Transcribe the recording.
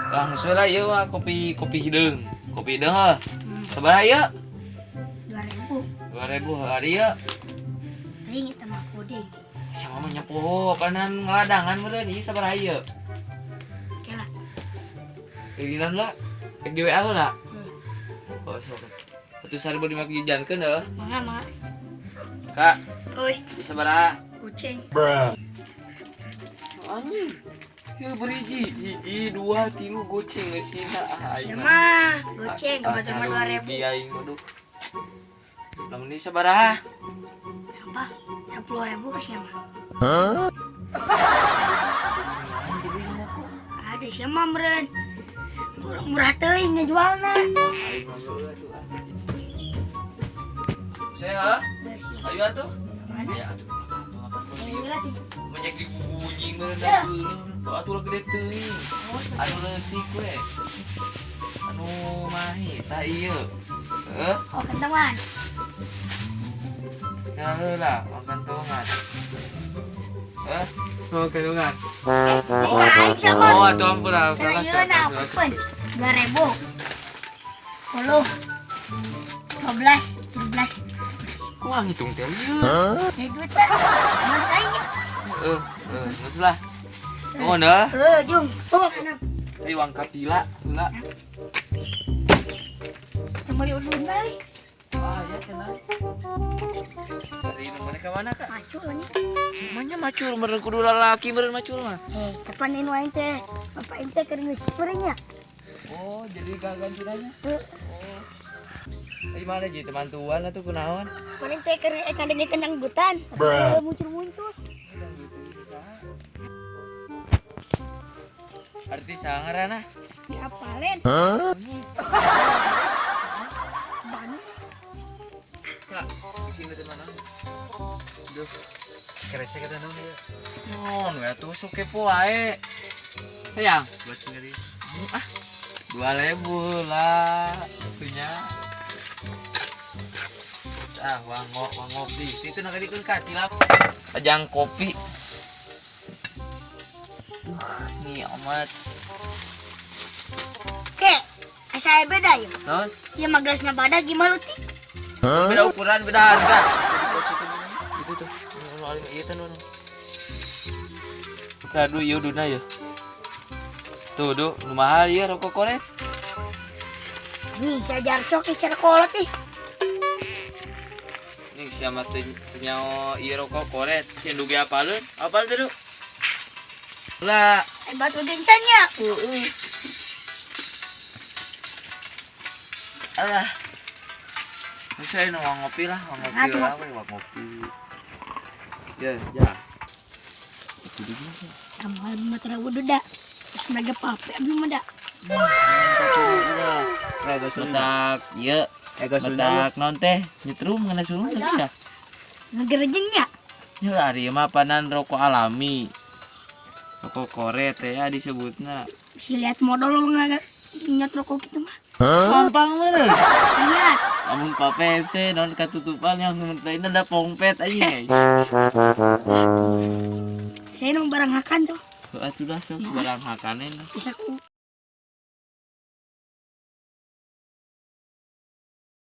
Langsung lah ieu mah kopi kopi hideung. Kopi hideung heuh. Sabaraha ieu? 2000. 2000 heuh ari ieu. Teuing eta mah puding. Sama mah nyapoho panan ngeladangan meureun ieu sabaraha ieu? Oke lah. Irinan lah. Rek di WA heula. Oh, sok. Atuh 1000 dimakijankeun heuh. Mangga mangga. Kak, Oi, ieu sabaraha? Kucing. Anjing. Ya berhiji, hiji, dua, tilu goceng geusina. Ah, aing mah. Siapa? Goceng kebetulan mah 2000. Rugi aing waduh. Lamun ieu sabaraha? Berapa? 10.000 ke siapa? Ada siapa meren? Murah teuing ngejualna. Aing mah geus atuh ah. Saya, ayo atuh. Mana? Ya atuh, atuh apa kopi. Gila tuh. Banyak dibunyi meureun atuh. Atuh lah gede teuing. Anu leutik we. Anu mahi tah ieu. Heuh, Oh, kentongan. nah heula kantongan. Heuh, oh kantongan. Oh, aing sama. Oh, atuh ampun ah, Karena salah. ieu na pun 2000. 10 12 17. Kumaha ngitung teh ieu? Ya duit teh. Mana aing? Heuh, heuh, geus lah. Nuhun heuh. Heuh, jung. Oh, kenapa? Ayo angkat pila, heula. Yang beli udun euy. Ah, ya cenah. Dari nu mana ka mana, Kak? Macul nya. Manya macul meureun kudu lalaki meureun macul mah. Eh, kapan ini aing teh? Bapak aing teh keur geus nya. Oh, jadi gagal ciranya. Heuh, Oh. Di mana jadi teman tuan atuh kunaon? paling teh keur ngadengekeun dangdutan. Muncul-muncul. Arti sangarana. Diapalin. Banu. Kak, di sini teh mana? Duh, Keresek eta naon ieu? non we atuh sok kepo wae. Hayang, Buat sendiri. ah. 2000 lah punya. Ah, wango wangopi. Itu nak dikeun ka tilap. Ajang kopi. Nih amat. Oke, saya beda ya. Non, Ieu mah gelasna badag gimana leutik? beda ukuran, beda harga. Itu tuh. Nu alim ieu teh nu. Kadu ieu duna ya. Tuh, du, nu mahal ieu rokok koret. Nih, saya jarcok ih cara kolot ih. Nih siapa teh nyaho ieu rokok koret, sieun dugi apaleun? Apal teh, Du? Lah, Eh, batu gentanya. heeh. Alah. Bisa ini mau ngopi lah, mau ngopi Aduh. lah, we, mau ngopi. Ya, ya. Kamu mah terlalu duda. Terus mereka pape abdi mah da. Betak, ieu, betak non teh, nyetrum ngena sulung teh ya. Ngegerejengnya. Ya ari mah panan rokok alami. Rokok koret teh ya disebutna. Bisa lihat modal lo nggak ingat rokok gitu mah. Gampang meureun. Lihat. Amun pape se non katutupan yang lain ada pongpet aja. Saya nong barang hakan tuh. Atuh dah sok barang hakanen. Bisa ku